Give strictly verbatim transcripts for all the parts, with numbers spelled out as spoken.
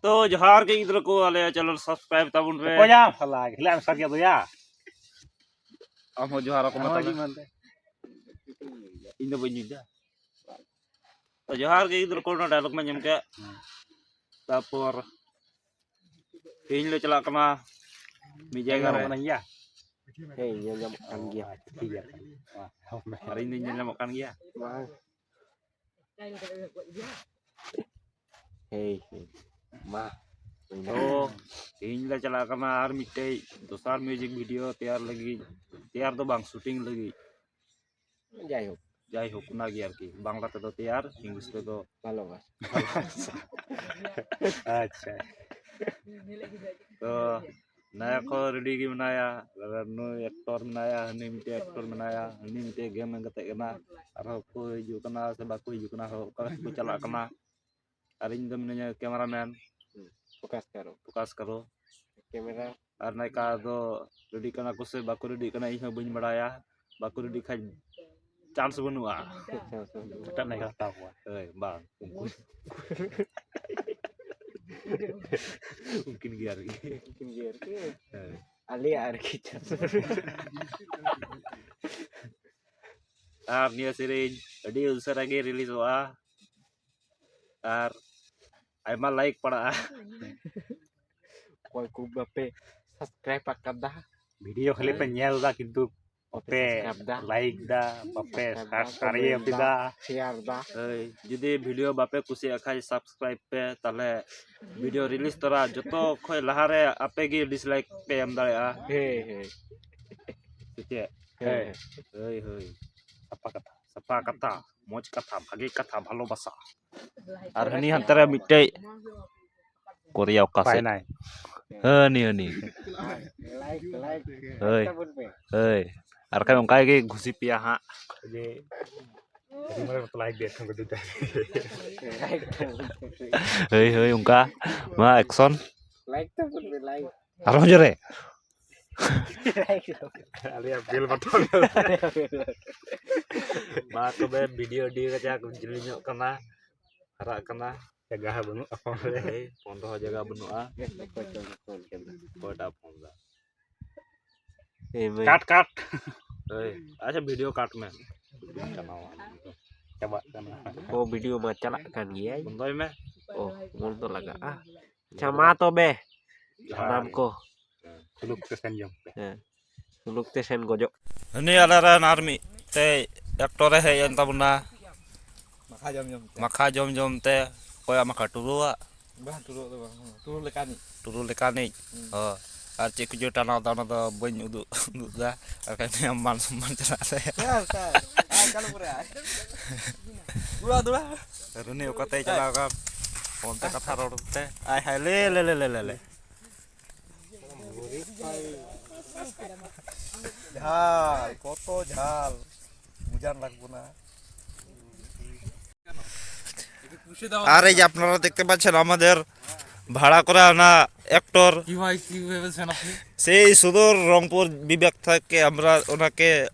ᱛᱚ ᱡᱚᱦᱟᱨ ᱜᱮ ᱜᱤᱫᱽᱨᱟᱹ ᱠᱚ, ᱟᱞᱮᱭᱟᱜ ᱪᱮᱱᱮᱞ ᱥᱟᱵᱥᱠᱨᱟᱭᱤᱵ ᱛᱟᱵᱚᱱ ᱯᱮ᱾ ᱚᱠᱚᱭᱟᱢ ᱥᱟᱞᱟ? ᱜᱷᱤᱞᱟᱹᱜ ᱮᱢ ᱥᱟᱨ ᱜᱮᱭᱟ ᱫᱚᱭᱟ᱾ ᱟᱢ ᱦᱚᱸ ᱡᱚᱦᱟᱨ ᱟᱠᱚ ᱢᱮ ᱟᱢ ᱦᱚᱸ ᱛᱟᱦᱞᱮ᱾ ᱦᱤᱡᱩᱜ ᱢᱮ ᱚᱱᱛᱮ᱾ ᱤᱧ ᱫᱚ ᱵᱟᱹᱧ ᱧᱩᱭᱫᱟ᱾ ᱛᱚ ᱡᱚᱦᱟᱨ ᱜᱮ ᱜᱤᱫᱽᱨᱟᱹ ᱠᱚ, ᱚᱱᱟ ᱰᱟᱭᱞᱚᱜ ᱢᱟ ᱧᱮᱞ ᱠᱮᱫ᱾ ᱛᱟᱯᱚᱨ ᱛᱮᱦᱮᱧ ᱞᱮ ᱪᱟᱞᱟᱜ ᱠᱟᱱᱟ ᱢᱤᱫ ᱡᱟᱭᱜᱟ ᱨᱮ᱾ ᱧᱮᱞ ᱧᱟᱢᱚᱜ ᱠᱟᱱᱟ ᱜᱮᱭᱟ? ᱦᱮᱸ, ᱧᱮᱞ ᱧᱟᱢᱚᱜ ᱠᱟᱱ ᱜᱮᱭᱟ᱾ ᱴᱷᱤᱠ ᱜᱮᱭᱟ᱾ ᱟᱨ ᱤᱧ ᱫᱚᱧ ᱧᱮᱞ ᱧᱟᱢᱚᱜ ᱠᱟᱱ ᱜᱮᱭᱟ᱾ ᱵᱟᱝ᱾ ᱦᱮᱭ, ᱦᱮᱭ᱾ ᱢᱟ᱾ ᱛᱚ ᱛᱮᱦᱮᱧ ᱞᱮ ᱪᱟᱞᱟᱜ ᱠᱟᱱᱟ ᱟᱨ ᱢᱤᱫᱴᱮᱡ ᱫᱚᱥᱟᱨ ᱢᱤᱣᱡᱤᱠ ᱵᱷᱤᱰᱤᱭᱳ ᱛᱮᱭᱟᱨ ᱞᱟᱹᱜᱤᱫ᱾ ᱛᱮᱭᱟᱨ ᱫᱚ ᱵᱟᱝ, ᱥᱩᱴᱤᱝ ᱞᱟᱹᱜᱤᱫ᱾ ᱡᱟᱭᱦᱳᱠ᱾ ᱡᱟᱭᱦᱳᱠ, ᱚᱱᱟᱜᱮ ᱟᱨᱠᱤ, ᱵᱟᱝᱞᱟ ᱛᱮᱫᱚ ᱛᱮᱭᱟᱨ, ᱤᱝᱞᱤᱥ ᱛᱮᱫᱚ ᱵᱷᱟᱞᱚᱵᱟᱥᱟ᱾ ᱟᱪᱪᱷᱟ᱾ ᱛᱚ ᱱᱟᱭᱚᱠ ᱦᱚᱸ ᱨᱮᱰᱤ ᱜᱮ ᱢᱮᱱᱟᱭᱟ, ᱱᱩᱭ ᱮᱠᱴᱚᱨ ᱢᱮᱱᱟᱭᱟ, ᱦᱟᱹᱱᱤ ᱢᱤᱫᱴᱮᱡ ᱮᱠᱴᱚᱨ ᱢᱮᱱᱟᱭᱟ, ᱦᱟᱹᱱᱤ ᱢᱤᱫᱴᱮᱡ ᱜᱮᱢ ᱮᱢ ᱠᱟᱛᱮ ᱠᱟᱱᱟ, ᱟᱨᱦᱚᱸ ᱠᱚ ᱦᱤᱡᱩᱜ ᱠᱟᱱᱟ ᱥᱮ ᱵᱟᱠᱚ ᱦᱤᱡᱩᱜ ᱠᱟᱱᱟ, ᱦᱚᱸ ᱚᱠᱟ ᱥᱮᱫ ᱠᱚ ᱪᱟᱞᱟᱜ ᱠᱟᱱᱟ᱾ ᱟᱨ ᱤᱧ ᱫᱚ ᱢᱤᱱᱟᱹᱧᱟ ᱠᱮᱢᱮᱨᱟᱢᱮᱱ ᱯᱨᱚᱠᱟᱥ ᱠᱟᱨᱚ᱾ ᱯᱨᱚᱠᱟᱥ ᱠᱟᱨᱚ᱾ ᱠᱮᱢᱮᱨᱟ᱾ ᱟᱨ ᱱᱟᱭᱠᱟ ᱫᱚ ᱨᱮᱰᱤ ᱠᱟᱱᱟ ᱠᱚ ᱥᱮ ᱵᱟᱠᱚ ᱨᱮᱰᱤ ᱠᱟᱱᱟ, ᱤᱧ ᱦᱚᱸ ᱵᱟᱹᱧ ᱵᱟᱲᱟᱭᱟ᱾ ᱵᱟᱠᱚ ᱨᱮᱰᱤ ᱠᱷᱟᱡ ᱪᱟᱱᱥ ᱵᱟᱹᱱᱩᱜᱼᱟ᱾ ᱪᱟᱱᱥ ᱵᱟᱹᱱᱩᱜᱼᱟ᱾ ᱮᱴᱟᱜ ᱱᱟᱭᱠᱟ ᱦᱟᱛᱟᱣ ᱠᱚᱣᱟ᱾ ᱦᱳᱭ, ᱵᱟᱝ, ᱩᱱᱠᱩ᱾ ᱩᱱᱠᱤᱱ ᱜᱮ ᱟᱨᱠᱤ᱾ ᱩᱱᱠᱤᱱ ᱜᱮ ᱟᱨᱠᱤ᱾ ᱦᱳᱭ᱾ ᱟᱞᱮᱭᱟᱜ ᱟᱨᱠᱤ ᱪᱟᱱᱥ ᱵᱟᱹᱱᱩᱜᱼᱟ᱾ ᱟᱨ ᱱᱤᱭᱟᱹ ᱥᱮᱨᱮᱧ ᱟᱹᱰᱤ ᱩᱥᱟᱹᱨᱟ ᱜᱮ ᱨᱤᱞᱤᱡᱚᱜᱼᱟ᱾ ᱟᱨ ᱟᱭᱢᱟ ᱞᱟᱭᱤᱠ ᱯᱟᱲᱟᱜᱼᱟ᱾ ᱚᱠᱚᱭ ᱠᱚ ᱵᱟᱯᱮ ᱥᱟᱵᱥᱠᱨᱟᱭᱤᱵ ᱟᱠᱟᱫᱟ? ᱵᱷᱤᱰᱤᱭᱳ ᱠᱷᱟᱹᱞᱤ ᱯᱮ ᱧᱮᱞ ᱫᱟ, ᱠᱤᱱᱛᱩ ᱵᱟᱯᱮ ᱥᱟᱵᱥᱠᱨᱟᱭᱤᱵ ᱫᱟ᱾ ᱞᱟᱭᱤᱠ ᱫᱟ, ᱵᱟᱯᱮ ᱥᱟᱵᱥᱠᱨᱟᱭᱤᱵ ᱫᱟ, ᱥᱟᱵᱥᱠᱨᱟᱭᱤᱵ ᱠᱚᱢᱮᱱᱴ ᱫᱟ, ᱫᱟ᱾ ᱥᱮᱭᱟᱨ ᱫᱟ᱾ ᱦᱳᱭ, ᱡᱩᱫᱤ ᱵᱷᱤᱰᱤᱭᱳ ᱵᱟᱯᱮ ᱠᱩᱥᱤᱭᱟᱜ ᱠᱷᱟᱡ ᱥᱟᱵᱥᱠᱨᱟᱭᱤᱵ ᱯᱮ, ᱛᱟᱦᱞᱮ ᱵᱷᱤᱰᱤᱭᱳ ᱨᱤᱞᱤᱡᱽ ᱛᱚᱨᱟ ᱡᱚᱛᱚ ᱠᱷᱚᱡ ᱞᱟᱦᱟᱨᱮ ᱟᱯᱮ ᱜᱮ ᱰᱤᱥᱞᱟᱭᱤᱠ ᱯᱮ ᱮᱢ ᱫᱟᱲᱮᱭᱟᱜᱼᱟ᱾ ᱦᱮᱸ, ᱦᱮᱸ᱾ ᱥᱮ ᱪᱮᱫ? ᱦᱮᱸ, ᱦᱮᱸ᱾ ᱦᱳᱭ, ᱦᱳᱭ᱾ ᱥᱟᱯᱷᱟ ᱠᱟᱛᱷᱟ᱾ ᱥᱟᱯᱷᱟ ᱠᱟᱛᱷᱟ, ᱢᱚᱡᱽ ᱠᱟᱛᱷᱟ, ᱵᱷᱟᱜᱮ ᱠᱟᱛᱷᱟ, ᱵᱷᱟᱞᱚᱵᱟᱥᱟ᱾ ᱟᱨ ᱦᱟᱹᱱᱤ ᱦᱟᱱᱛᱮ ᱨᱮ ᱢᱤᱫᱴᱮᱡ ᱠᱚᱨᱤᱭᱟ ᱚᱠᱟ ᱥᱮᱫ? ᱯᱟᱭᱱᱟᱭ᱾ ᱦᱟᱹᱱᱤ, ᱦᱟᱹᱱᱤ᱾ Like, like. ᱦᱳᱭ᱾ ᱛᱟᱵᱚᱱ ᱯᱮ᱾ ᱦᱳᱭ᱾ ᱟᱨ ᱠᱷᱟᱡ ᱚᱱᱠᱟ ᱜᱮ ᱜᱷᱩᱥᱤ ᱯᱮᱭᱟ ᱦᱟᱸᱜ᱾ ᱡᱮ ᱟᱹᱰᱤ ᱢᱟᱨᱟᱝ ᱞᱟᱭᱤᱠ ᱫᱮ ᱠᱷᱟᱱ ᱫᱚ᱾ ᱞᱟᱭᱤᱠ ᱛᱟᱵᱚᱱ ᱯᱮ᱾ ᱦᱳᱭ, ᱦᱳᱭ, ᱚᱱᱠᱟ᱾ ᱢᱟ, ᱮᱠᱥᱚᱱ᱾ ᱞᱟᱭᱤᱠ ᱛᱟᱵᱚᱱ ᱯᱮ, ᱞᱟᱭᱤᱠ᱾ ᱟᱨᱦᱚᱸ ᱡᱳᱨᱮ᱾ ᱞᱟᱭᱤᱠ ᱛᱟᱵᱚᱱ ᱯᱮ᱾ ᱟᱞᱮᱭᱟᱜ ᱵᱮᱞ ᱵᱟᱴᱚᱱ᱾ ᱢᱟ ᱛᱚᱵᱮ, ᱵᱷᱤᱰᱤᱭᱳ ᱟᱹᱰᱤ ᱠᱟᱡᱟᱠ ᱡᱤᱞᱤᱧᱚᱜ ᱠᱟᱱᱟ᱾ ᱦᱟᱨᱟᱜ ᱠᱟᱱᱟ᱾ ᱡᱟᱭᱜᱟ ᱦᱚᱸ ᱵᱟᱹᱱᱩᱜᱼᱟ ᱯᱷᱳᱱ ᱨᱮ᱾ ᱦᱮᱸ, ᱯᱷᱳᱱ ᱨᱮᱦᱚᱸ ᱡᱟᱭᱜᱟ ᱵᱟᱹᱱᱩᱜᱼᱟ᱾ ᱚᱠᱚᱭᱴᱟᱜ ᱯᱷᱳᱱ ᱫᱟ? ᱮᱭ ᱢᱟᱹᱭ᱾ ᱠᱟᱴ, ᱠᱟᱴ᱾ ᱦᱳᱭ, ᱟᱪᱪᱷᱟ, ᱵᱷᱤᱰᱤᱭᱳ ᱠᱟᱴ ᱢᱮ᱾ ᱪᱟᱵᱟᱜ ᱠᱟᱱᱟ᱾ ᱚ, ᱵᱷᱤᱰᱤᱭᱳ ᱢᱟ ᱪᱟᱞᱟᱜ ᱠᱟᱱ ᱜᱮᱭᱟ᱾ ᱵᱚᱱᱫᱚᱭ ᱢᱮ᱾ ᱚ, ᱵᱚᱱᱫᱚ ᱞᱟᱜᱟᱜᱼᱟ᱾ ᱟᱪᱪᱷᱟ, ᱢᱟ ᱛᱚᱵᱮ᱾ ᱡᱚᱦᱟᱨ ᱥᱟᱱᱟᱢ ᱜᱮ᱾ ᱠᱚ᱾ ᱥᱩᱞᱩᱠ ᱛᱮ ᱥᱮᱱ ᱡᱚᱝ ᱯᱮ᱾ ᱦᱮᱸ, ᱥᱩᱞᱩᱠ ᱛᱮ ᱥᱮᱱ ᱜᱚᱡᱚᱜ᱾ ᱩᱱᱤ ᱟᱞᱮ ᱨᱮᱱ ᱟᱨ ᱢᱤᱫᱴᱮᱡ ᱮᱠᱴᱚᱨᱮ ᱦᱮᱡ ᱮᱱ ᱛᱟᱵᱚᱱᱟ᱾ ᱢᱟᱠᱷᱟ ᱡᱚᱢ ᱡᱚᱢ ᱛᱮ᱾ ᱢᱟᱠᱷᱟ ᱡᱚᱢ ᱡᱚᱢ ᱛᱮ᱾ ᱚᱠᱚᱭᱟᱜ ᱢᱟᱠᱷᱟ? ᱴᱩᱨᱩᱣᱟᱜ? ᱵᱟᱝ, ᱴᱩᱨᱩ ᱫᱚ ᱵᱟᱝ, ᱴᱩᱨᱩ ᱞᱮᱠᱟᱱᱤᱡ᱾ ᱴᱩᱨᱩ ᱞᱮᱠᱟᱱᱤᱡ? ᱦᱩᱸ᱾ ᱦᱚᱸ᱾ ᱟᱨ ᱪᱮᱫ ᱠᱚᱪᱚ ᱴᱟᱱᱟᱣ ᱫᱟ, ᱚᱱᱟ ᱫᱚ ᱵᱟᱹᱧ ᱩᱫᱩᱜ, ᱩᱫᱩᱜ ᱫᱟ᱾ ᱟᱨ ᱠᱷᱟᱡ ᱩᱱᱤᱭᱟᱜ ᱢᱟᱱ ᱥᱚᱢᱢᱟᱱ ᱪᱟᱞᱟᱜ ᱛᱟᱭᱟ᱾ ᱥᱟᱨ, ᱥᱟᱨ, ᱟᱨ ᱪᱟᱞᱩ ᱠᱚᱨᱮ ᱟᱭ᱾ ᱫᱩᱲᱟ, ᱫᱩᱲᱟ᱾ ᱨᱩᱱᱤ ᱚᱠᱟᱛᱮᱭ ᱪᱟᱞᱟᱣ ᱟᱠᱟᱱ? ᱯᱷᱳᱱ ᱛᱮ ᱠᱟᱛᱷᱟ ᱨᱚᱲ ᱛᱮ᱾ ᱟᱭ ᱦᱟᱭ, ᱞᱮ, ᱞᱮ, ᱞᱮ᱾ ঝাল, কত ঝাল। বুঝান লাগবো না। আর এই যে আপনারা দেখতে পাচ্ছেন আমাদের ভাড়া করা আনা অ্যাক্টর, কিভাবে, কিভাবে সেনাপতি? সেই সুদূর রংপুর বিভাগ থেকে আমরা ওনাকে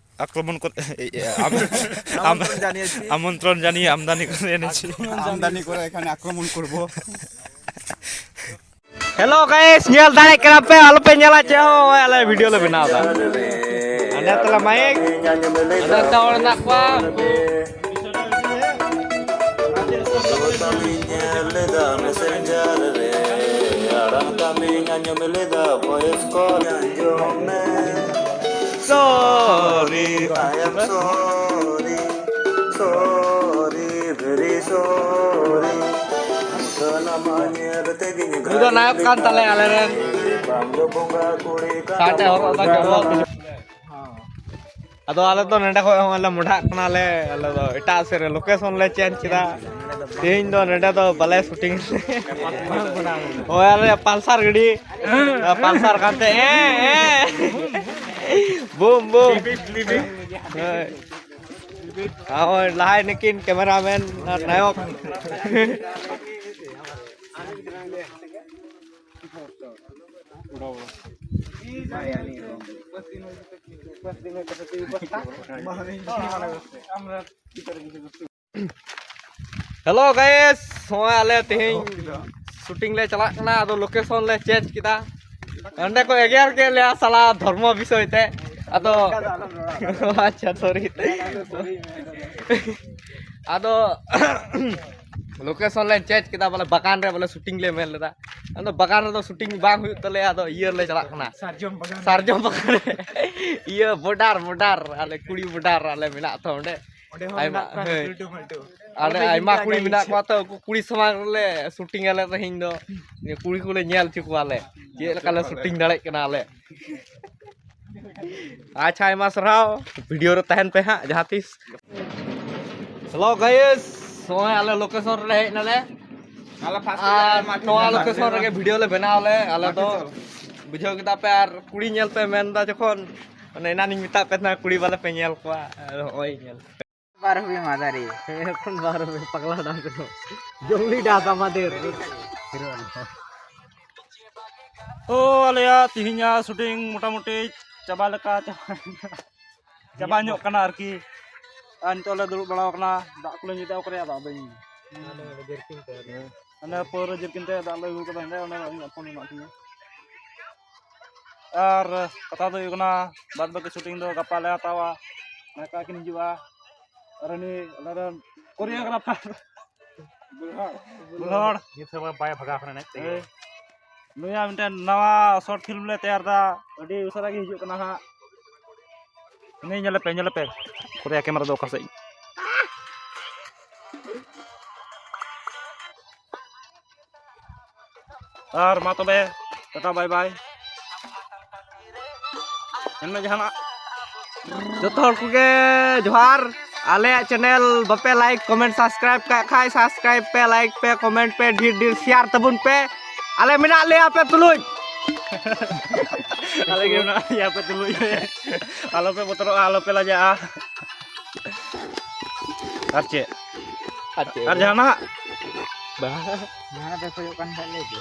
আক্রমণ করে, এই, আম-, আম-, আমন্ত্রণ জানিয়েছি। আমন্ত্রণ জানিয়ে আমদানি করে এনেছি। আমদানি করে এখানে আক্রমণ করব। Hello guys, ᱧᱮᱞ ᱫᱟᱲᱮᱭᱟᱜ ᱠᱟᱱᱟ ᱯᱮ, ᱟᱞᱚᱯᱮ ᱧᱮᱞᱟ ᱪᱮᱫ ᱦᱚᱸ, ᱟᱞᱮ ᱵᱷᱤᱰᱤᱭᱳ ᱞᱮ ᱵᱮᱱᱟᱣ ᱮᱫᱟ᱾ ᱦᱟᱸᱰᱮ ᱛᱟᱞᱟ ᱢᱟᱭᱤᱠ᱾ ᱦᱟᱸᱰᱮ ᱛᱟᱞᱟ ᱦᱚᱲ ᱢᱮᱱᱟᱜ ᱠᱚᱣᱟ᱾ ᱧᱮᱞ ᱞᱮᱫᱟ ᱢᱮᱥᱮᱧᱡᱟᱨ ᱨᱮ, ᱟᱲᱟᱝ ᱛᱟᱢᱤᱧ ᱟᱸᱡᱚᱢ ᱞᱮᱫᱟ, ᱵᱷᱚᱭᱮᱥ ᱠᱚᱞ ᱟᱸᱡᱚᱢ ᱢᱮ᱾ Sorry, I am sorry, sorry, very sorry. ᱥᱟᱱᱟᱢᱟ ᱧᱮᱞ ᱛᱮᱜᱮᱧ ᱩᱱᱤ ᱫᱚ ᱱᱟᱭᱚᱠ ᱠᱟᱱ ᱛᱟᱞᱮᱭᱟ ᱟᱞᱮ ᱨᱮᱱ᱾ ᱵᱟᱝ ᱫᱚ ᱵᱚᱸᱜᱟ ᱠᱩᱲᱤ ᱠᱟᱱᱟ᱾ ᱥᱟᱴ ᱮ ᱦᱚᱨᱚᱜ ᱮᱫᱟ, ᱠᱮᱵᱚᱞ ᱠᱤᱪᱷᱩ᱾ ᱟᱫᱚ ᱟᱞᱮ ᱫᱚ ᱱᱚᱸᱰᱮ ᱠᱷᱚᱡ ᱦᱚᱸ ᱞᱮ ᱢᱚᱰᱷᱟᱜ ᱠᱟᱱᱟᱞᱮ, ᱟᱞᱮ ᱫᱚ ᱮᱴᱟᱜ ᱥᱮᱫ ᱨᱮ ᱞᱳᱠᱮᱥᱚᱱ ᱞᱮ ᱪᱮᱧᱡᱽ ᱠᱮᱫᱟ᱾ ᱛᱮᱦᱮᱧ ᱫᱚ ᱱᱚᱸᱰᱮ ᱫᱚ ᱵᱟᱞᱮ ᱥᱩᱴᱤᱝ᱾ ᱦᱳᱭ, ᱟᱞᱮ ᱯᱟᱞᱥᱟᱨ ᱜᱟᱹᱰᱤ, ᱯᱟᱞᱥᱟᱨ ᱠᱟᱱᱛᱮ, ᱮ, ᱮ᱾ ᱵᱩᱢ, ᱵᱩᱢ᱾ ᱦᱳᱭ᱾ ᱦᱳᱭ, ᱞᱟᱦᱟᱭ ᱱᱩᱠᱤᱱ ᱠᱮᱢᱮᱨᱟᱢᱮᱱ ᱟᱨ ᱱᱟᱭᱚᱠ᱾ Hello guys, ᱱᱚᱜᱼᱚᱭ ᱟᱞᱮ ᱛᱮᱦᱮᱧ shooting ᱞᱮ ᱪᱟᱞᱟᱜ ᱠᱟᱱᱟ, ᱟᱫᱚ location ᱞᱮ change ᱠᱮᱫᱟ᱾ ᱚᱸᱰᱮ ᱠᱚ ᱮᱜᱮᱨ ᱠᱮᱫ ᱞᱮᱭᱟ ᱥᱟᱞᱟ ᱫᱷᱚᱨᱢᱚ ᱵᱤᱥᱚᱭ ᱛᱮ᱾ ᱟᱫᱚ ᱟᱪᱪᱷᱟ, sorry᱾ ᱟᱫᱚ location ᱞᱮ change ᱠᱮᱫᱟ, ᱵᱚᱞᱮ ᱵᱟᱜᱟᱱ ᱨᱮ ᱵᱚᱞᱮ shooting ᱞᱮ ᱢᱮᱱ ᱞᱮᱫᱟ᱾ ᱟᱫᱚ ᱵᱟᱜᱟᱱ ᱨᱮᱫᱚ shooting ᱵᱟᱝ ᱦᱩᱭᱩᱜ ᱛᱟᱞᱮᱭᱟ, ᱟᱫᱚ ᱤᱭᱟᱹ ᱨᱮᱞᱮ ᱪᱟᱞᱟᱜ ᱠᱟᱱᱟ, ᱥᱟᱨᱡᱚᱢ ᱵᱟᱜᱟᱱ᱾ ᱥᱟᱨᱡᱚᱢ ᱵᱟᱜᱟᱱ ᱨᱮ᱾ ᱤᱭᱟᱹ border, border, ᱟᱞᱮ ᱠᱩᱲᱤ border ᱟᱞᱮ ᱢᱮᱱᱟᱜ ᱛᱚ ᱚᱸᱰᱮ᱾ ᱚᱸᱰᱮ ᱦᱚᱸ ᱟᱭᱢᱟ, ᱢᱮᱱᱟᱜ ᱠᱚᱣᱟ ᱦᱳᱭ᱾ ᱞᱟᱹᱴᱩ ᱢᱟᱹᱴᱩ᱾ ᱟᱞᱮ ᱟᱞᱮ ᱟᱭᱢᱟ ᱠᱩᱲᱤ ᱢᱮᱱᱟᱜ ᱠᱚᱣᱟ ᱛᱚ, ᱩᱱᱠᱩ ᱠᱩᱲᱤ ᱥᱟᱢᱟᱝ ᱨᱮᱞᱮ shooting ᱟᱞᱮ ᱛᱮᱦᱮᱧ ᱫᱚ᱾ ᱠᱩᱲᱤ ᱠᱚᱞᱮ ᱧᱮᱞ ᱦᱚᱪᱚ ᱠᱚᱣᱟᱞᱮ ᱪᱮᱫ ᱞᱮᱠᱟ ᱞᱮ shooting ᱫᱟᱲᱮᱭᱟᱜ ᱠᱟᱱᱟ ᱟᱞᱮ᱾ ᱟᱪᱪᱷᱟ, ᱟᱭᱢᱟ ᱥᱟᱨᱦᱟᱣ, video ᱨᱮ ᱛᱟᱦᱮᱱ ᱯᱮ ᱦᱟᱸᱜ ᱡᱟᱦᱟᱸ ᱛᱤᱥ᱾ Hello guys, ᱱᱚᱜᱼᱚᱭ ᱟᱞᱮ location ᱨᱮᱞᱮ ᱦᱮᱡ ᱱᱟᱞᱮ᱾ ᱟᱞᱮ first ᱟᱨ ᱨᱮ ᱱᱚᱣᱟ location ᱨᱮᱜᱮ video ᱞᱮ ᱵᱮᱱᱟᱣ ᱞᱮ ᱟᱞᱮ ᱫᱚ᱾ ᱵᱩᱡᱷᱟᱹᱣ ᱠᱮᱫᱟ ᱯᱮ? ᱟᱨ ᱠᱩᱲᱤ ᱧᱮᱞ ᱯᱮ ᱢᱮᱱᱫᱟ ᱡᱚᱠᱷᱚᱱ, ᱚᱱᱮ ᱮᱱᱟᱱᱤᱧ ᱢᱮᱛᱟᱫ ᱯᱮ ᱛᱟᱦᱮᱸᱱᱟ ᱠᱩᱲᱤ ᱵᱟᱞᱮ ᱯᱮ ᱧᱮᱞ ᱠᱚᱣᱟ, ᱟᱨ ᱦᱚᱸᱜᱼᱚᱭ ᱧᱮᱞ ᱯᱮ᱾ ᱵᱟᱨ ᱦᱩᱭ ᱢᱟᱫᱟᱨᱤ᱾ ᱮᱠᱷᱚᱱ ᱵᱟᱨ ᱦᱩᱭ ᱯᱟᱜᱽᱞᱟ ᱰᱟᱝ ᱠᱟᱱᱟ᱾ ᱡᱚᱝᱞᱤ ᱰᱟᱝ ᱟᱢᱟᱫᱮᱨ᱾ ᱛᱚ ᱟᱞᱮᱭᱟᱜ ᱛᱤᱦᱤᱧᱟᱜ shooting ᱢᱚᱴᱟᱢᱩᱴᱤ ᱪᱟᱵᱟ ᱞᱮᱠᱟ ᱪᱟᱵᱟ, ᱪᱟᱵᱟ ᱧᱚᱜ ᱠᱟᱱᱟ ᱟᱨᱠᱤ᱾ ᱟᱨ ᱱᱤᱛᱚᱜ ᱞᱮ ᱫᱩᱲᱩᱵ ᱵᱟᱲᱟ ᱟᱠᱟᱱᱟ, ᱫᱟᱜ ᱠᱚᱞᱮ ᱧᱩᱭᱮᱫᱟ, ᱚᱠᱟᱨᱮ ᱫᱟᱜ ᱫᱚᱧ ᱦᱟᱱᱮ ᱯᱟᱹᱣᱨᱟᱹ ᱡᱮᱨᱠᱤᱱ ᱛᱮ ᱫᱟᱜ ᱞᱮ ᱟᱹᱜᱩ ᱠᱟᱫᱟ, ᱚᱸᱰᱮ ᱚᱸᱰᱮ ᱤᱧᱟᱹᱜ ᱯᱷᱳᱱ ᱢᱮᱱᱟᱜ ᱛᱤᱧᱟᱹ᱾ ᱟᱨ ᱠᱟᱛᱷᱟ ᱫᱚ ᱦᱩᱭᱩᱜ ᱠᱟᱱᱟ, ᱵᱟᱫ ᱵᱟᱹᱠᱤ shooting ᱫᱚ ᱜᱟᱯᱟ ᱞᱮ ᱦᱟᱛᱟᱣᱟ, ᱱᱟᱭᱠᱟ ᱠᱤᱱ ᱦᱤᱡᱩᱜᱼᱟ᱾ ᱟᱨ ᱩᱱᱤ ᱟᱞᱮ ᱨᱮᱱ choreographer᱾ ᱵᱩᱞᱦᱚᱲ᱾ ᱱᱤᱛ ᱦᱚᱸ ᱵᱟᱭ ᱵᱷᱟᱜᱟᱣ ᱠᱟᱱᱟ ᱮᱱᱮᱡ ᱛᱮᱜᱮ᱾ ᱦᱳᱭ᱾ ᱱᱩᱭᱟᱜ ᱢᱤᱫᱴᱮᱱ ᱱᱟᱣᱟ short film ᱞᱮ ᱛᱮᱭᱟᱨ ᱮᱫᱟ, ᱟᱹᱰᱤ ᱩᱥᱟᱹᱨᱟ ᱜᱮ ᱦᱤᱡᱩᱜ ᱠᱟᱱᱟ ᱦᱟᱸᱜ᱾ ᱱᱤᱭᱟᱹ ᱧᱮᱞᱮᱯᱮ, ᱧᱮᱞᱮᱯᱮ᱾ ᱠᱚᱨᱮᱭᱟ camera ᱫᱚ ᱚᱠᱟ ᱥᱮᱫ? ᱟᱨ ᱢᱟ ᱛᱚᱵᱮ, ᱴᱟᱴᱟ bye bye᱾ ᱢᱮᱱᱢᱮ ᱡᱟᱦᱟᱱᱟᱜ᱾ ᱡᱚᱛᱚ ᱦᱚᱲ ᱠᱚᱜᱮ ᱡᱚᱦᱟᱨ᱾ ᱟᱞᱮᱭᱟᱜ channel ᱵᱟᱯᱮ like, comment, subscribe ᱠᱟᱜ ᱠᱷᱟᱡ, subscribe ᱯᱮ, like ᱯᱮ, comment ᱯᱮ, ᱰᱷᱮᱨ ᱰᱷᱮᱨ share ᱛᱟᱵᱚᱱ ᱯᱮ᱾ ᱟᱞᱮ ᱢᱮᱱᱟᱜ ᱞᱮᱭᱟ ᱟᱯᱮ ᱛᱩᱞᱩᱡ᱾ ᱟᱞᱮ ᱜᱮ ᱢᱮᱱᱟᱜ ᱞᱮᱭᱟ ᱟᱯᱮ ᱛᱩᱞᱩᱡ᱾ ᱟᱞᱚᱯᱮ ᱵᱚᱛᱚᱨᱚᱜᱼᱟ, ᱟᱞᱚᱯᱮ ᱞᱟᱡᱟᱜᱼᱟ᱾ ᱟᱨ ᱪᱮᱫ? ᱟᱨ ᱪᱮᱫ? ᱟᱨ ᱡᱟᱦᱟᱱᱟᱜ? ᱵᱟᱝ᱾ ᱡᱟᱦᱟᱱᱟᱜ ᱯᱮ ᱠᱷᱚᱡᱚᱜ ᱠᱟᱱ ᱠᱷᱟᱡ ᱞᱟᱹᱭ ᱯᱮ᱾